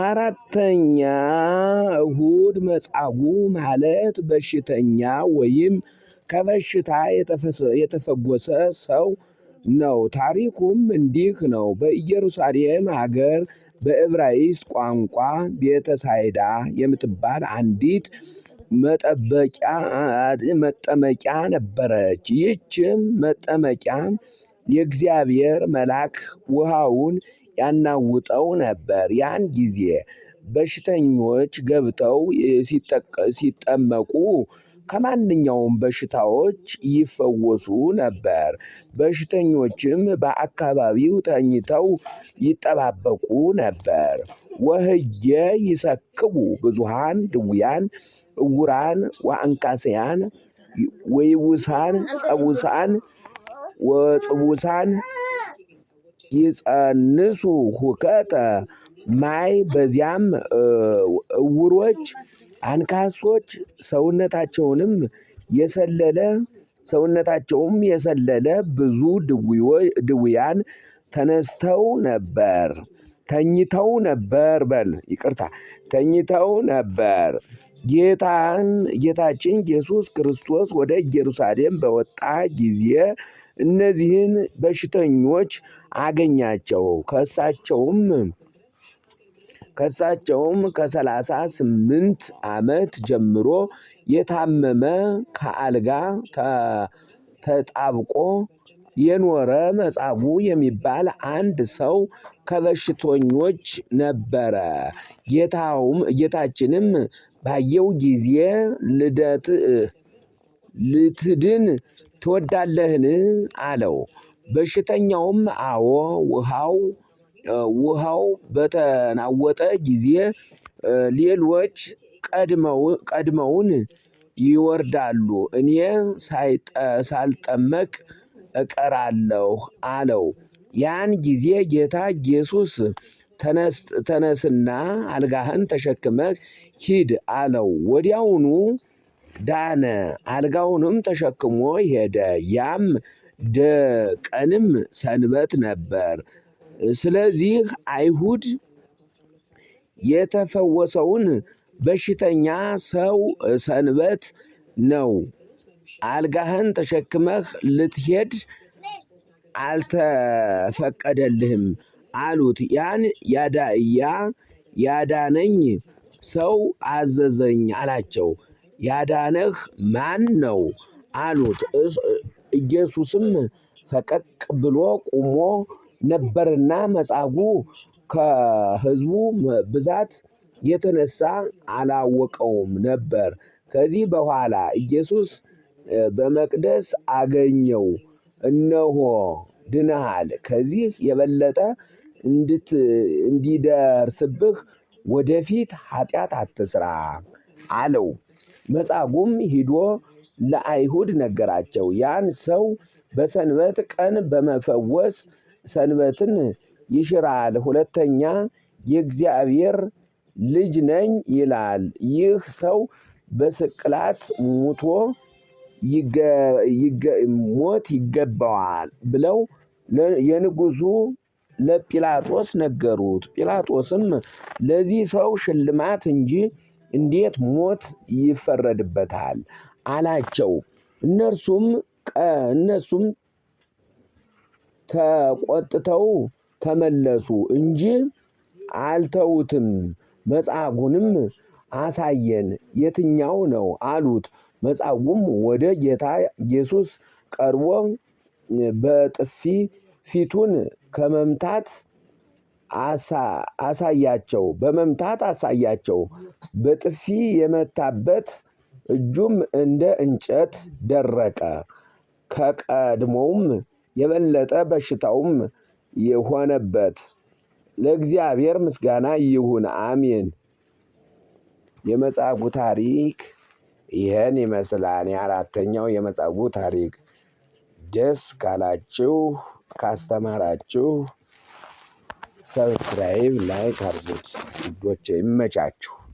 አራተኛ እሁድ መጻጉዕ ማለት በሽተኛ ወይም ከበሽታ የተፈወሰ ሰው ነው። ታሪኩም እንዲህ ነው። በኢየሩሳሌም ሀገር በዕብራይስጥ ቋንቋ ቤተሳይዳ የምትባል አንዲት መጠመቂያ ነበረች። ይህችም መጠመቂያ የእግዚአብሔር መልአክ ውሃውን ያናውጠው ነበር። ያን ጊዜ በሽተኞች ገብተው ሲጠመቁ ከማንኛውም በሽታዎች ይፈወሱ ነበር። በሽተኞችም በአካባቢው ተኝተው ይጠባበቁ ነበር። ወህየ ይሰክቡ ብዙሃን ድውያን እውራን ወአንካስያን ወይውሳን ጸቡሳን ወጽቡሳን ይጸንሱ ሁከተ ማይ። በዚያም እውሮች፣ አንካሶች፣ ሰውነታቸውንም የሰለለ ሰውነታቸውም የሰለለ ብዙ ድውያን ተነስተው ነበር ተኝተው ነበር በል ይቅርታ ተኝተው ነበር። ጌታችን ኢየሱስ ክርስቶስ ወደ ኢየሩሳሌም በወጣ ጊዜ እነዚህን በሽተኞች አገኛቸው። ከሳቸውም ከ38 ዓመት ጀምሮ የታመመ ከአልጋ ተጣብቆ የኖረ መጻጉዕ የሚባል አንድ ሰው ከበሽተኞች ነበረ። ጌታችንም ባየው ጊዜ ልትድን ትወዳለህን? አለው። በሽተኛውም አዎ፣ ውሃው በተናወጠ ጊዜ ሌሎች ቀድመውን ይወርዳሉ፣ እኔ ሳልጠመቅ እቀራለሁ አለው። ያን ጊዜ ጌታ ኢየሱስ ተነስና አልጋህን ተሸክመህ ሂድ አለው። ወዲያውኑ ዳነ፣ አልጋውንም ተሸክሞ ሄደ። ያም ቀንም ሰንበት ነበር። ስለዚህ አይሁድ የተፈወሰውን በሽተኛ ሰው ሰንበት ነው፣ አልጋህን ተሸክመህ ልትሄድ አልተፈቀደልህም አሉት። ያን ያዳነኝ ሰው አዘዘኝ አላቸው። ያዳነህ ማን ነው አሉት። ኢየሱስም ፈቀቅ ብሎ ቆሞ ነበርና መጻጉዕ ከሕዝቡ ብዛት የተነሳ አላወቀውም ነበር። ከዚህ በኋላ ኢየሱስ በመቅደስ አገኘው። እነሆ ድነሃል፣ ከዚህ የበለጠ እንዲደርስብህ ወደፊት ኃጢአት አትስራ አለው። መጻጉዕም ሂዶ ለአይሁድ ነገራቸው። ያን ሰው በሰንበት ቀን በመፈወስ ሰንበትን ይሽራል፣ ሁለተኛ የእግዚአብሔር ልጅ ነኝ ይላል። ይህ ሰው በስቅላት ሙቶ ሞት ይገባዋል ብለው የንጉሱ ለጲላጦስ ነገሩት። ጲላጦስም ለዚህ ሰው ሽልማት እንጂ እንዴት ሞት ይፈረድበታል አላቸው። እነርሱም ተቆጥተው ተመለሱ እንጂ አልተዉትም። መጻጉዕንም አሳየን፣ የትኛው ነው አሉት። መጻጉዕም ወደ ጌታ ኢየሱስ ቀርቦ በጥፊ ፊቱን ከመምታት አሳያቸው በመምታት አሳያቸው። በጥፊ የመታበት እጁም እንደ እንጨት ደረቀ። ከቀድሞውም የበለጠ በሽታውም የሆነበት። ለእግዚአብሔር ምስጋና ይሁን አሜን። የመጻጉዕ ታሪክ ይህን ይመስላል። የአራተኛው የመጻጉዕ ታሪክ ደስ ካላችሁ ካስተማራችሁ subscribe like አድርጉት። ውዶቼ ይመቻችሁ።